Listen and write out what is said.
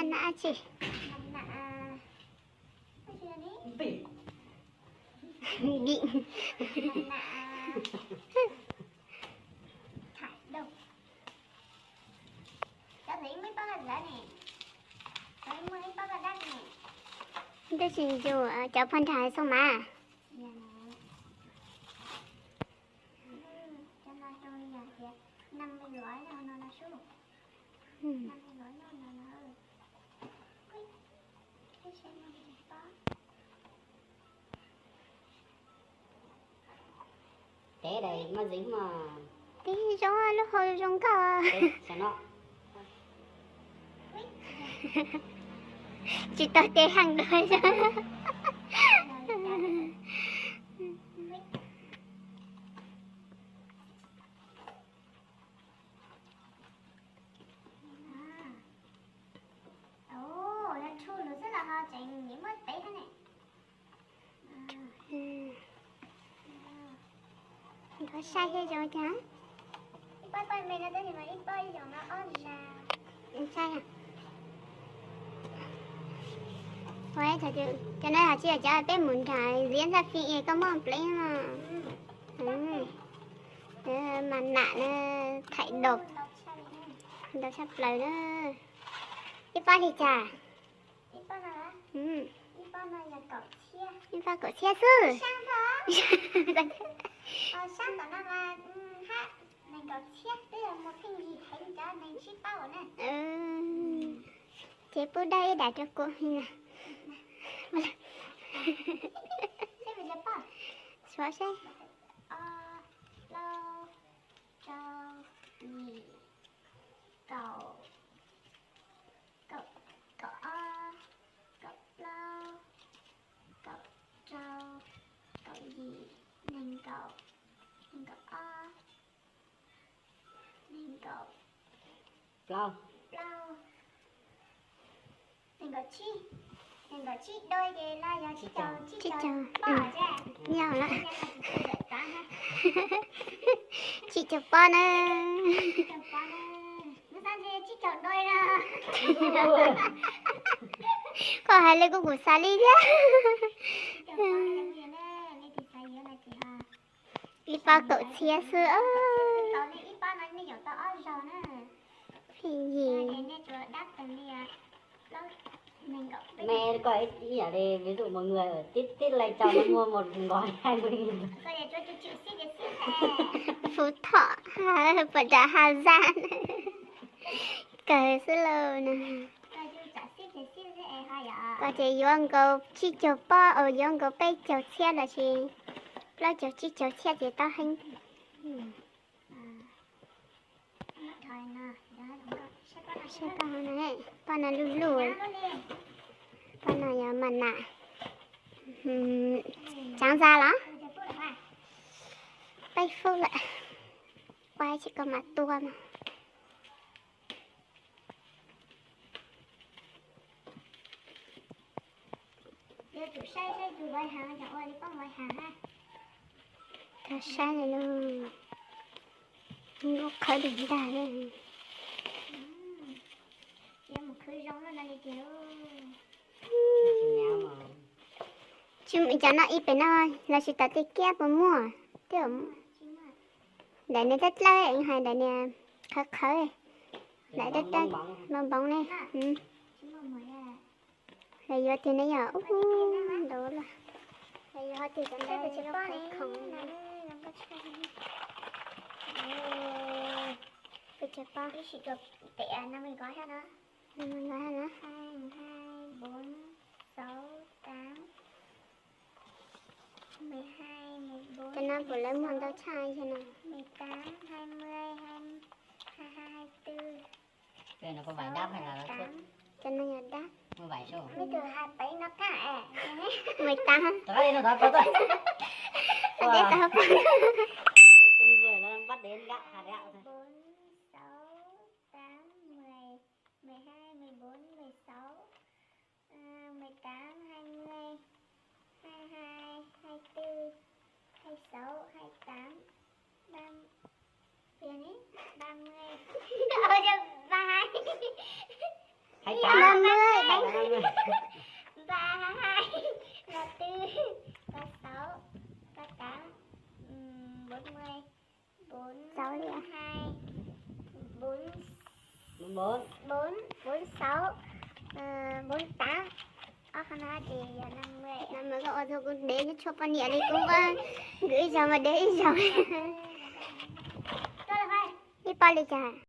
Nab dab tsi? Dim. Tab sis yus cov phoj nrag xoo mas. Teb daim maj zeev mas. Teb zoo, lub hau zoo nkauj. Tsis tau teb heev dua. Nthuav saib seb zoo cas. Cov no yog tsis yog cov peb mus nrog Liab Ntxaj Fij es koj muaj pleev no. Mas nam na, thaim daus, ntau tshaj plaws na. Ib pob li cas? Ib pob kaum txhiab xwb. Ces pub dawb ib daim rau kuv. Suav seb. Kaum ob, kaum plaub, kaum rau, kaum yim, nees nkaum, nees nkaum ob, nees nkaum plaub, nees nkaum tsib. Nees nkaum tsib dua ces los yog tsib caug, tsib caug pob. Yog lawm. Tsib caug pob na. Koj hais li kuj kuv xav li thiab. Ib pob kaum txhiab xwb. Yim. Mày coi ib yam li ví dụ một người tib tib lay trau nó mua một gói hai mươi nghìn. Phú Thọ, Pà Rà Hà Giang. Kawg xwb lauj na. Koj ces yuav nkaus tsib caug pob, yuav nkaus peb caug txhiab los sis plaub caug tsib caug txhiab ces tau heev. Saib pob no, pob no luj luj, pob no yog mas nam. Tsaav ntxa los? Peb fub lawm, ua tsis koj mam tua mas. Saib li no, lub qhawv ntag. Tsis, cov no ib pem no los sis tom tej kiab puas muaj? Daim niag dawb dawb, hais daim niag qhawv qhawv, daim dawb dawb npoo npoo ne. Lawv yuav tiag ne yom, ub, ntau lawm. Lawv yuav tiag cov ntawd khoom. Peb caug pob. Năm mươi gói ha. Năm mươi gói ha. Hai, hai, bốn, sáu, tám. Mười hai, mười bốn, cov no puas lawv muag ntau tshaj li no? Mười tám, hai mươi, hai, hai, hai tư. Cái này có vải đắp hay là nó suốt? Cov no yog dab. Mua vải sao? Mấy từ hai bảy nó cả à. Mười tám. Tôi nói đi, nó nói có tôi. Tao biết tao không. Chung rồi nó bắt đến gạo, hạt gạo thôi. Bốn, sáu, tám, mười, mười hai, mười bốn, mười sáu. Ờ, mười tám, hai mươi, hai hai, hai tư, hai sáu, hai tám, ba, ba mươi. Ôi, ba hai. Ba mươi, ba hai, ba tư, ba sáu, ba tám, ừm, bốn mươi, bốn hai, bốn, bốn, bốn sáu, ờ, bốn tám. Ob qho no ces yog năm mươi. Năm mươi, koj ua txog kuv dev nyob tshuaj poj niam li, kuv nkaus ib zaug mas dev ib zaug. Ib pob li cas?